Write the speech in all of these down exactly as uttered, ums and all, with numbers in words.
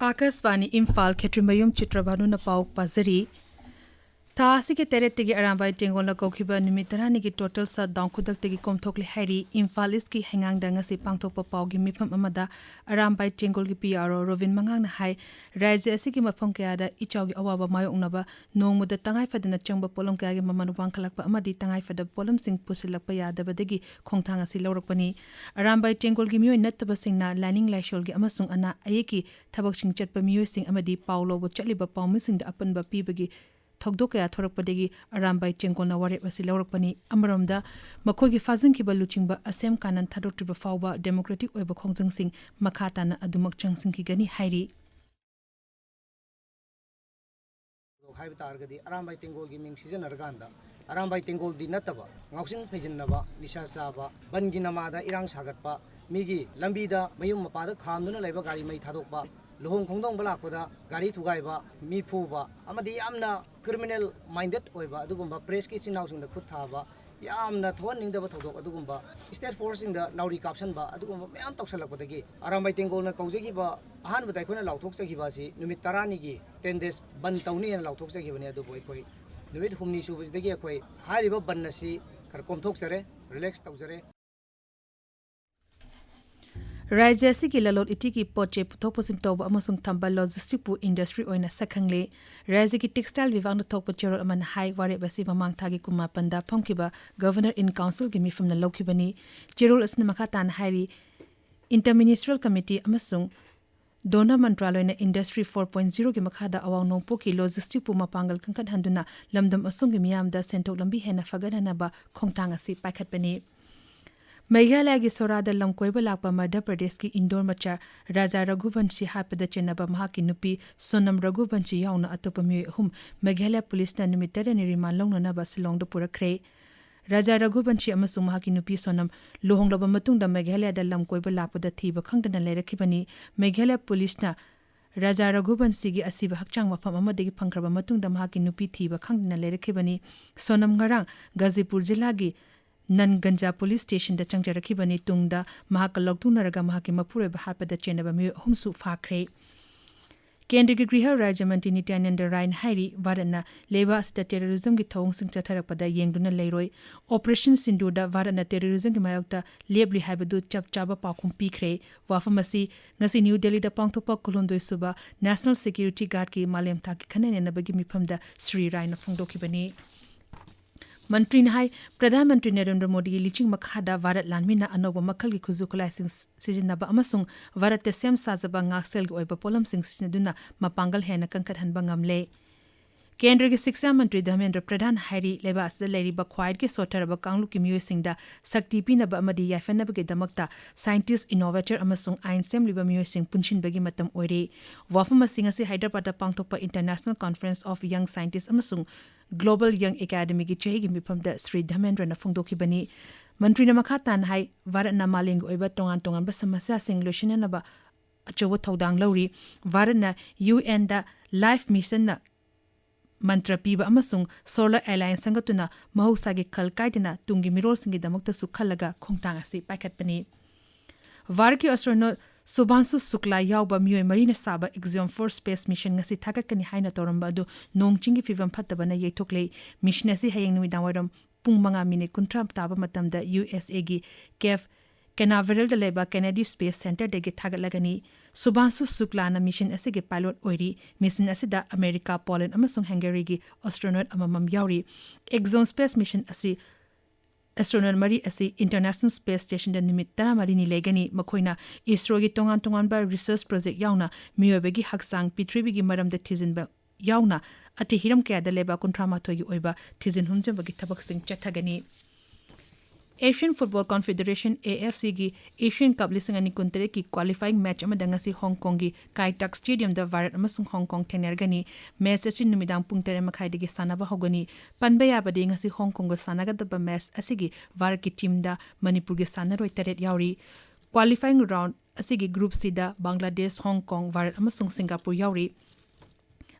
ꯑꯥꯀꯥꯁꯕꯥꯅꯤ ꯏꯝꯐꯥꯜ, ꯈꯦꯇ꯭ꯔꯤꯃꯌꯨꯝ ꯆꯤꯇ꯭ꯔꯚꯥꯅꯨꯅ ꯄꯥꯎ ꯄꯥꯖꯔꯤ꯫ ꯊꯥ ꯑꯁꯤꯒꯤ ꯇꯔꯦꯠꯇꯒꯤ ꯑꯔꯥꯝꯕꯥꯏ ꯇꯦꯡꯒꯣꯜꯅ ꯀꯧꯈꯤꯕ ꯅꯨꯃꯤꯠ ꯇꯔꯥꯅꯤꯒꯤ total shutdown ꯈꯨꯗꯛꯇꯒꯤ ꯀꯣꯝꯊꯣꯛꯂꯦ ꯍꯥꯏꯔꯤ꯫ ꯏꯝꯐꯥꯜ ꯏꯁꯀꯤ ꯍꯩꯉꯥꯡꯗ ꯉꯁꯤ ꯄꯥꯡꯊꯣꯛꯄ ꯄꯥꯎꯒꯤ ꯃꯤꯐꯝ ꯑꯃꯗ ꯑꯔꯥꯝꯕꯥꯏ ꯇꯦꯡꯒꯣꯜꯒꯤ P R O ꯔꯣꯕꯤꯟ ꯃꯉꯥꯡꯅ ꯍꯥꯏ, ꯔꯥꯖ꯭ꯌ ꯑꯁꯤꯒꯤ ꯃꯐꯝ ꯀꯌꯥꯗ ꯏꯆꯥꯎꯒꯤ ꯑꯋꯥꯕ ꯃꯥꯌꯣꯛꯅꯕ ꯅꯣꯡꯃꯗ ꯇꯉꯥꯏ ꯐꯗꯅ ꯆꯪꯕ ꯄꯣꯠꯂꯝ ꯀꯌꯥꯒꯤ ꯃꯃꯜ ꯋꯥꯡꯈꯠꯂꯛꯄ ꯑꯃꯗꯤ ꯇꯉꯥꯏ ꯐꯗꯕ ꯄꯣꯠꯂꯝꯁꯤꯡ ꯄꯨꯁꯤꯜꯂꯛꯄ ꯌꯥꯗꯕꯗꯒꯤ ꯈꯣꯡꯊꯥꯡ ꯑꯁꯤ ꯂꯧꯔꯛꯄꯅꯤ꯫ ꯑꯔꯥꯝꯕꯥꯏ ꯇꯦꯡꯒꯣꯜꯒꯤ ꯃꯤꯑꯣꯏ ꯅꯠꯇꯕꯁꯤꯡꯅ ꯂꯥꯏꯅꯤꯡ ꯂꯥꯏꯁꯣꯜꯒꯤ ꯑꯃꯁꯨꯡ ꯑꯅꯥ ꯑꯌꯦꯛꯀꯤ ꯊꯕꯛꯁꯤꯡ ꯆꯠꯄ ꯃꯤꯑꯣꯏꯁꯤꯡ ꯑꯃꯗꯤ ꯄꯥꯎ ꯂꯧꯕ ꯆꯠꯂꯤꯕ ꯄꯥꯎꯃꯤꯁꯤꯡꯗ ꯑꯄꯟꯕ ꯄꯤꯕꯒꯤ ꯊꯧꯗꯣꯛ ꯀꯌꯥ ꯊꯣꯔꯛꯄꯗꯒꯤ ꯑꯔꯥꯝꯕꯥꯏ ꯇꯦꯡꯒꯣꯜꯅ ꯋꯥꯔꯦꯞ ꯑꯁꯤ ꯂꯧꯔꯛꯄꯅꯤ꯫ ꯑꯃꯔꯣꯝꯗ, ꯃꯈꯣꯏꯒꯤ ꯐꯥꯖꯤꯟꯈꯤꯕ ꯂꯨꯆꯤꯡꯕ ꯑꯁꯦꯝ ꯀꯥꯅꯟ ꯊꯥꯗꯣꯛꯇ꯭ꯔꯤꯕ ꯐꯥꯎꯕ democratic ꯑꯣꯏꯕ ꯈꯣꯡꯖꯪꯁꯤꯡ ꯃꯈꯥ ꯇꯥꯅ ꯑꯗꯨꯃꯛ ꯆꯪꯁꯤꯟꯈꯤꯒꯅꯤ ꯍꯥꯏꯔꯤ꯫ ꯍꯥꯏꯕ ꯇꯥꯔꯒꯗꯤ ꯑꯔꯥꯝꯕꯥꯏ ꯇꯦꯡꯒꯣꯜꯒꯤ ꯃꯤꯡ ꯁꯤꯖꯤꯟꯅꯔꯀꯥꯟꯗ ꯑꯔꯥꯝꯕꯥꯏ ꯇꯦꯡꯒꯣꯜꯗꯤ ꯅꯠꯇꯕ ꯉꯥꯎꯁꯤꯟ ꯐꯩꯖꯤꯟꯅꯕ, ꯅꯤꯁꯥ ꯆꯥꯕ, ꯕꯟꯒꯤ ꯅꯃꯥꯗ ꯏꯔꯥꯡ ꯁꯥꯒꯠꯄ, ꯃꯤꯒꯤ ꯂꯝꯕꯤꯗ ꯃꯌꯨꯝ ꯃꯄꯥꯗ ꯈꯥꯝꯗꯨꯅ ꯂꯩꯕ ꯒꯥꯔꯤ ꯃꯩ ꯊꯥꯗꯣꯛꯄ, ꯂꯨꯍꯣꯡ ꯈꯣꯡꯗꯣꯡꯕ ꯂꯥꯛꯄꯗ ꯒꯥꯔꯤ ꯊꯨꯒꯥꯏꯕ, ꯃꯤ ꯐꯨꯕ ꯑꯃꯗꯤ ꯌꯥꯝꯅ criminal minded ꯑꯣꯏꯕ ꯑꯗꯨꯒꯨꯝꯕ pressꯀꯤ ꯏꯆꯤꯟ ꯏꯅꯥꯎꯁꯤꯡꯗ ꯈꯨꯠ ꯊꯥꯕ, ꯌꯥꯝꯅ ꯊꯣꯛꯍꯟꯅꯤꯡꯗꯕ ꯊꯧꯗꯣꯛ ꯑꯗꯨꯒꯨꯝꯕ state forceꯁꯤꯡꯗ ꯅꯥꯎꯔꯤ ꯀꯥꯞꯁꯟꯕ ꯑꯗꯨꯒꯨꯝꯕ ꯃꯌꯥꯝ ꯇꯧꯁꯜꯂꯛꯄꯗꯒꯤ ꯑꯔꯥꯝꯕꯥꯏ ꯇꯦꯡꯒꯣꯜꯅ ꯀꯧꯖꯈꯤꯕ, ꯑꯍꯥꯟꯕꯗ ꯑꯩꯈꯣꯏꯅ ꯂꯥꯎꯊꯣꯛꯆꯈꯤꯕ ꯑꯁꯤ ꯅꯨꯃꯤꯠ ꯇꯔꯥꯅꯤꯒꯤ ten days ꯕꯟ ꯇꯧꯅꯤ ꯍꯥꯏꯅ ꯂꯥꯎꯊꯣꯛꯆꯈꯤꯕꯅꯤ꯫ ꯑꯗꯨꯕꯨ ꯑꯩꯈꯣꯏ ꯅꯨꯃꯤꯠ ꯍꯨꯝꯅꯤ ꯁꯨꯕꯁꯤꯗꯒꯤ ꯑꯩꯈꯣꯏ ꯍꯥꯏꯔꯤꯕ ꯕꯟ ꯑꯁꯤ ꯈꯔ ꯀꯣꯝꯊꯣꯛꯆꯔꯦ, relax ꯇꯧꯖꯔꯦ꯫ ꯔꯥꯖ꯭ꯌ ꯑꯁꯤꯒꯤ ꯂꯂꯣꯟ ꯏꯇꯤꯛꯀꯤ ꯄꯣꯠ ꯆꯩ ꯄꯨꯊꯣꯛ ꯄꯨꯁꯤꯟ ꯇꯧꯕ ꯑꯃꯁꯨꯡ ꯊꯝꯕ logisticꯄꯨ industry ꯑꯣꯏꯅ ꯁꯛꯈꯪꯂꯦ꯫ ꯔꯥꯖ꯭ꯌꯒꯤ textile ꯕꯤꯚꯥꯒꯅ ꯊꯣꯛꯄ ꯆꯦꯔꯣꯜ ꯑꯃꯅ ꯍꯥꯏ, ꯋꯥꯔꯦꯞ ꯑꯁꯤ ꯃꯃꯥꯡ ꯊꯥꯒꯤ ꯀꯨꯟꯃꯥꯄꯟꯗ ꯐꯝꯈꯤꯕ Governor in Councilꯒꯤ ꯃꯤꯐꯝꯅ ꯂꯧꯈꯤꯕꯅꯤ꯫ ꯆꯦꯔꯣꯜ ꯑꯁꯤꯅ ꯃꯈꯥ ꯇꯥꯅ ꯍꯥꯏꯔꯤ, Interministerial Committee ꯑꯃꯁꯨꯡ DoNER ꯃꯟꯇ꯭ꯔꯥꯂꯣꯏꯅ Industry four point zeroꯒꯤ ꯃꯈꯥꯗ ꯑꯋꯥꯡ ꯅꯣꯡꯄꯣꯛꯀꯤ logisticꯄꯨ ꯃꯄꯥꯡꯒꯜ ꯀꯟꯈꯠꯍꯟꯗꯨꯅ ꯂꯝꯗꯝ ꯑꯁꯣꯝꯒꯤ ꯃꯤꯌꯥꯝꯗ ꯁꯦꯟꯊꯣꯛ ꯂꯝꯕꯤ ꯍꯦꯟꯅ ꯐꯒꯠꯍꯟꯅꯕ ꯈꯣꯡꯊꯥꯡ ꯑꯁꯤ ꯄꯥꯏꯈꯠꯄꯅꯤ꯫ ꯃꯦꯘꯥꯂꯌꯒꯤ ꯁꯣꯔꯥꯗ ꯂꯝ ꯀꯣꯏꯕ ꯂꯥꯛꯄ ꯃꯙ꯭ꯌ ꯄ꯭ꯔꯗꯦꯁꯀꯤ ꯏꯟꯗꯣꯔ ꯃꯆꯥ ꯔꯥꯖꯥ ꯔꯘꯨꯕꯟꯁꯤ ꯍꯥꯠꯄꯗ ꯆꯦꯟꯅꯕ ꯃꯍꯥꯛꯀꯤ ꯅꯨꯄꯤ ꯁꯣꯅꯝ ꯔꯘꯨꯕꯟꯁꯤ ꯌꯥꯎꯅ ꯑꯇꯣꯞꯄ ꯃꯤꯑꯣꯏ ꯑꯍꯨꯝ ꯃꯦꯘꯥꯂꯌ ꯄꯨꯂꯤꯁꯅ ꯅꯨꯃꯤꯠ ꯇꯔꯦꯠꯅꯤ remand ꯂꯧꯅꯅꯕ ꯁꯤꯂꯣꯡꯗ ꯄꯨꯔꯛꯈ꯭ꯔꯦ꯫ ꯔꯥꯖꯥ ꯔꯘꯨꯕꯟꯁꯤ ꯑꯃꯁꯨꯡ ꯃꯍꯥꯛꯀꯤ ꯅꯨꯄꯤ ꯁꯣꯅꯝ ꯂꯨꯍꯣꯡꯂꯕ ꯃꯇꯨꯡꯗ ꯃꯦꯘꯥꯂꯌꯗ ꯂꯝ ꯀꯣꯏꯕ ꯂꯥꯛꯄꯗ ꯊꯤꯕ ꯈꯪꯗꯅ ꯂꯩꯔꯛꯈꯤꯕꯅꯤ꯫ ꯃꯦꯘꯥꯂꯌ ꯄꯨꯂꯤꯁꯅ ꯔꯥꯖꯥ ꯔꯘꯨꯕꯟꯁꯤꯒꯤ ꯑꯁꯤꯕ ꯍꯛꯆꯥꯡ ꯃꯐꯝ ꯑꯃꯗꯒꯤ ꯐꯪꯈ꯭ꯔꯕ ꯃꯇꯨꯡꯗ ꯃꯍꯥꯛꯀꯤ ꯅꯨꯄꯤ ꯊꯤꯕ ꯈꯪꯗꯅ ꯂꯩꯔꯛꯈꯤꯕꯅꯤ꯫ ꯁꯣꯅꯝ ꯉꯔꯥꯡ ꯒꯥꯖꯤꯄꯨꯔ ꯖꯤꯂꯥꯒꯤ ꯅꯟꯒꯟꯖꯥ ꯄꯨꯂꯤꯁ ꯁ꯭ꯇꯦꯁꯟꯗ ꯆꯪꯖꯔꯛꯈꯤꯕꯅꯤ꯫ ꯇꯨꯡꯗ ꯃꯍꯥꯛꯀ ꯂꯧꯇꯨꯅꯔꯒ ꯃꯍꯥꯛꯀꯤ ꯃꯄꯨꯔꯣꯏꯕ ꯍꯥꯠꯄꯗ ꯆꯦꯟꯅꯕ ꯃꯤꯑꯣꯏ ꯑꯍꯨꯝꯁꯨ ꯐꯥꯈ꯭ꯔꯦ꯫ ꯀꯦꯟꯗ꯭ꯔꯒꯤ ꯒ꯭ꯔꯤꯍ ꯔꯥꯖ꯭ꯌ ꯃꯟꯇ꯭ꯔꯤ ꯅꯤꯇ꯭ꯌꯥꯅꯟꯗ ꯔꯥꯏꯅ ꯍꯥꯏꯔꯤ, ꯚꯥꯔꯠꯅ ꯂꯩꯕꯥꯛ ꯑꯁꯤꯗ terrorismꯒꯤ ꯊꯧꯑꯣꯡꯁꯤꯡ ꯆꯠꯊꯔꯛꯄꯗ ꯌꯦꯡꯗꯨꯅ ꯂꯩꯔꯣꯏ꯫ Operation Sindoorꯗ ꯚꯥꯔꯠꯅ terrorismꯒꯤ ꯃꯥꯌꯣꯛꯇ ꯂꯦꯞꯂꯤ ꯍꯥꯏꯕꯗꯨ ꯆꯞ ꯆꯥꯕ ꯄꯥꯎꯈꯨꯝ ꯄꯤꯈ꯭ꯔꯦ꯫ ꯋꯥꯐꯝ ꯑꯁꯤ ꯉꯁꯤ ꯅ꯭ꯌꯨ ꯗꯦꯜꯂꯤꯗ ꯄꯥꯡꯊꯣꯛꯄ ꯀꯨꯟꯍꯨꯝꯗꯣꯏ ꯁꯨꯕ National Security Guardꯀꯤ ꯃꯥꯂꯦꯝ ꯊꯥꯛꯀꯤ ꯈꯟꯅ ꯅꯩꯅꯕꯒꯤ ꯃꯤꯐꯝꯗ ꯁ꯭ꯔꯤ ꯔꯥꯏꯅ ꯐꯣꯡꯗꯣꯛꯈꯤꯕꯅꯤ꯫ ꯃꯟꯇ꯭ꯔꯤꯅ ꯍꯥꯏ, ꯄ꯭ꯔꯙꯥꯟ ꯃꯟꯇ꯭ꯔꯤ ꯅꯔꯦꯟꯗ꯭ꯔ ꯃꯣꯗꯤꯒꯤ ꯂꯤꯆꯤꯡ ꯃꯈꯥꯗ ꯚꯥꯔꯠ ꯂꯥꯟꯃꯤꯅ ꯑꯅꯧꯕ ꯃꯈꯜꯒꯤ ꯈꯨꯠꯁꯨ ꯈꯨꯠꯂꯥꯏꯁꯤꯡ ꯁꯤꯖꯤꯟꯅꯕ ꯑꯃꯁꯨꯡ ꯚꯥꯔꯠꯇ ꯁꯦꯝ ꯁꯥꯖꯕ ꯉꯥꯛꯁꯦꯜꯒꯤ ꯑꯣꯏꯕ ꯄꯣꯠꯂꯝꯁꯤꯡ ꯁꯤꯖꯤꯟꯅꯗꯨꯅ ꯃꯄꯥꯡꯒꯜ ꯍꯦꯟꯅ ꯀꯟꯈꯠꯍꯟꯕ ꯉꯝꯂꯦ꯫ ꯀꯦꯟꯗ꯭ꯔꯒꯤ ꯁꯤꯛꯁꯥ ꯃꯟꯇ꯭ꯔꯤ ꯙꯔꯃꯦꯟꯗ꯭ꯔ ꯄ꯭ꯔꯙꯥꯟ ꯍꯥꯏꯔꯤ, ꯂꯩꯕꯥꯛ ꯑꯁꯤꯗ ꯂꯩꯔꯤꯕ ꯈ꯭ꯋꯥꯏꯗꯒꯤ ꯁꯣꯠꯊꯔꯕ ꯀꯥꯡꯂꯨꯞꯀꯤ ꯃꯤꯑꯣꯏꯁꯤꯡꯗ ꯁꯛꯇꯤ ꯄꯤꯅꯕ ꯑꯃꯗꯤ ꯌꯥꯏꯐꯅꯕꯒꯤꯗꯃꯛꯇ scientist, innovator ꯑꯃꯁꯨꯡ ꯑꯥꯏꯟ ꯁꯦꯝꯂꯤꯕ ꯃꯤꯑꯣꯏꯁꯤꯡ ꯄꯨꯟꯁꯤꯟꯕꯒꯤ ꯃꯇꯝ ꯑꯣꯏꯔꯦ꯫ ꯋꯥꯐꯝ ꯑꯁꯤ ꯉꯁꯤ ꯍꯥꯏꯗ꯭ꯔꯕꯥꯗꯇ ꯄꯥꯡꯊꯣꯛꯄ International Conference of Young Scientists ꯑꯃꯁꯨꯡ Global Young Academyꯒꯤ ꯆꯍꯤꯒꯤ ꯃꯤꯐꯝꯗ ꯁ꯭ꯔꯤ ꯙꯔꯃꯦꯟꯗ꯭ꯔꯅ ꯐꯣꯡꯗꯣꯛꯈꯤꯕꯅꯤ꯫ ꯃꯟꯇ꯭ꯔꯤꯅ ꯃꯈꯥ ꯇꯥꯅ ꯍꯥꯏ, ꯚꯥꯔꯠꯅ ꯃꯥꯂꯦꯝꯒꯤ ꯑꯣꯏꯕ ꯇꯣꯉꯥꯟ ꯇꯣꯉꯥꯟꯕ ꯁꯃꯁ꯭ꯌꯥꯁꯤꯡ ꯂꯣꯏꯁꯤꯟꯅꯅꯕ ꯑꯆꯧꯕ ꯊꯧꯗꯥꯡ ꯂꯧꯔꯤ꯫ ꯚꯥꯔꯠꯅ UNꯗ Life Missionꯅ ꯃꯟꯇ꯭ꯔ ꯄꯤꯕ ꯑꯃꯁꯨꯡ Solar Alliance ꯁꯦꯝꯒꯠꯇꯨꯅ ꯃꯍꯧꯁꯥꯒꯤ ꯈꯜ ꯀꯥꯏꯗꯅ ꯇꯨꯡꯒꯤ ꯃꯤꯔꯣꯜꯁꯤꯡꯒꯤꯗꯃꯛꯇꯁꯨ ꯈꯜꯂꯒ ꯈꯣꯡꯊꯥꯡ ꯑꯁꯤ ꯄꯥꯏꯈꯠꯄꯅꯤ꯫ ꯚꯥꯔꯠꯀꯤ astronaut ꯁꯨꯚꯥꯟꯁꯨ ꯁꯨꯛꯂꯥ ꯌꯥꯎꯕ ꯃꯤꯑꯣꯏ ꯃꯔꯤꯅ ꯁꯥꯕ Axiom four space mission ꯉꯁꯤ ꯊꯥꯒꯠꯀꯅꯤ ꯍꯥꯏꯅ ꯇꯧꯔꯝꯕ ꯑꯗꯨ ꯅꯣꯡ ꯆꯤꯡꯒꯤ ꯐꯤꯕꯝ ꯐꯠꯇꯕꯅ ꯌꯩꯊꯣꯛꯂꯦ꯫ Mission ꯑꯁꯤ ꯍꯌꯦꯡ ꯅꯨꯃꯤꯗꯥꯡꯋꯥꯏꯔꯝ ꯄꯨꯡ ꯃꯉꯥ ꯃꯤꯅꯤꯠ ꯀꯨꯟꯊ꯭ꯔꯥ ꯇꯥꯕ ꯃꯇꯝꯗ USAꯒꯤ Cape Canaveralꯗ ꯂꯩꯕ Kennedy Space Centreꯗꯒꯤ ꯊꯥꯒꯠꯂꯒꯅꯤ꯫ ꯁꯨꯚꯥꯟꯁꯨ ꯁꯨꯛꯂꯥꯅ mission ꯑꯁꯤꯒꯤ pilot ꯑꯣꯏꯔꯤ꯫ Mission ꯑꯁꯤꯗ ꯑꯃꯦꯔꯤꯀꯥ, ꯄꯣꯂꯦꯟ ꯑꯃꯁꯨꯡ ꯍꯪꯒꯦꯔꯤꯒꯤ astronaut ꯑꯃꯃꯝ ꯌꯥꯎꯔꯤ꯫ Axiom space mission ꯑꯁꯤ astronaut ꯃꯔꯤ ꯑꯁꯤ International Space Stationꯗ ꯅꯨꯃꯤꯠ ꯇꯔꯥꯃꯔꯤꯅꯤ ꯂꯩꯒꯅꯤ꯫ ꯃꯈꯣꯏꯅ ISROꯒꯤ ꯇꯣꯉꯥꯟ ꯇꯣꯉꯥꯟꯕ research project ꯌꯥꯎꯅ ꯃꯤꯑꯣꯏꯕꯒꯤ ꯍꯛꯆꯥꯡ, ꯄ꯭ꯔꯤꯊꯤꯕꯤꯒꯤ ꯃꯔꯝꯗ ꯊꯤꯖꯤꯟꯕ ꯌꯥꯎꯅ ꯑꯇꯩ ꯍꯤꯔꯝ ꯀꯌꯥꯗ ꯂꯩꯕꯥꯛ ꯀꯨꯟꯊ꯭ꯔꯥ ꯃꯥꯊꯣꯏꯒꯤ ꯑꯣꯏꯕ ꯊꯤꯖꯤꯟ ꯍꯨꯝꯖꯤꯟꯕꯒꯤ ꯊꯕꯛꯁꯤꯡ ꯆꯠꯊꯒꯅꯤ꯫ Asian Football Confederation, AFCꯒꯤ Asian Cup ꯂꯤꯁꯤꯡ ꯑꯅꯤ ꯀꯨꯟꯇꯔꯦꯠꯀꯤ qualifying match ꯑꯃꯗ ꯉꯁꯤ ꯍꯣꯡ ꯀꯣꯡꯒꯤ ꯀꯥꯏꯇꯥꯛ Stadiumꯗ ꯚꯥꯔꯠ ꯑꯃꯁꯨꯡ ꯍꯣꯡ ꯀꯣꯡ ꯊꯦꯡꯅꯔꯒꯅꯤ꯫ Match ꯑꯁꯤ ꯅꯨꯃꯤꯗꯥꯡ ꯄꯨꯡ ꯇꯔꯦꯠ ꯃꯈꯥꯏꯗꯒꯤ ꯁꯥꯟꯅꯕ ꯍꯧꯒꯅꯤ꯫ ꯄꯟꯕ ꯌꯥꯕꯗꯤ, ꯉꯁꯤ ꯍꯣꯡ ꯀꯣꯡꯒ ꯁꯥꯟꯅꯒꯗꯕ match ꯑꯁꯤꯒꯤ ꯚꯥꯔꯠꯀꯤ teamꯗ ꯃꯅꯤꯄꯨꯔꯒꯤ ꯁꯥꯟꯅꯔꯣꯏ ꯇꯔꯦꯠ ꯌꯥꯎꯔꯤ꯫ Qualifying round ꯑꯁꯤꯒꯤ Group Cꯗ ꯕꯪꯒ꯭ꯂꯥꯗꯦꯁ, ꯍꯣꯡ ꯀꯣꯡ, ꯚꯥꯔꯠ ꯑꯃꯁꯨꯡ ꯁꯤꯡꯒꯥꯄꯨꯔ ꯌꯥꯎꯔꯤ꯫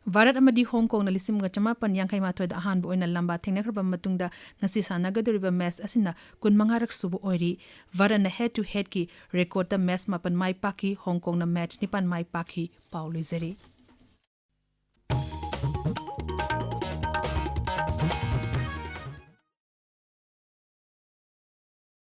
ꯚꯥꯔꯠ ꯑꯃꯗꯤ ꯍꯣꯡ ꯀꯣꯡꯅ ꯂꯤꯁꯤꯡ ꯑꯃꯒ ꯆꯃꯥꯄꯟ ꯌꯥꯡꯈꯩ ꯃꯥꯊꯣꯏꯗ ꯑꯍꯥꯟꯕ ꯑꯣꯏꯅ ꯂꯝꯕꯥ ꯊꯦꯡꯅꯈ꯭ꯔꯕ ꯃꯇꯨꯡꯗ ꯉꯁꯤ ꯁꯥꯟꯅꯒꯗꯧꯔꯤꯕ match ꯑꯁꯤꯅ ꯀꯨꯟꯃꯉꯥꯔꯛ ꯁꯨꯕ ꯑꯣꯏꯔꯤ꯫ ꯚꯥꯔꯠꯅ head to headꯀꯤ recordꯇ match ꯃꯥꯄꯟ ꯃꯥꯏ ꯄꯥꯛꯈꯤ, ꯍꯣꯡ ꯀꯣꯡꯅ match ꯅꯤꯄꯥꯟ ꯃꯥꯏ ꯄꯥꯛꯈꯤ꯫ ꯄꯥꯎ ꯂꯣꯏꯖꯔꯦ꯫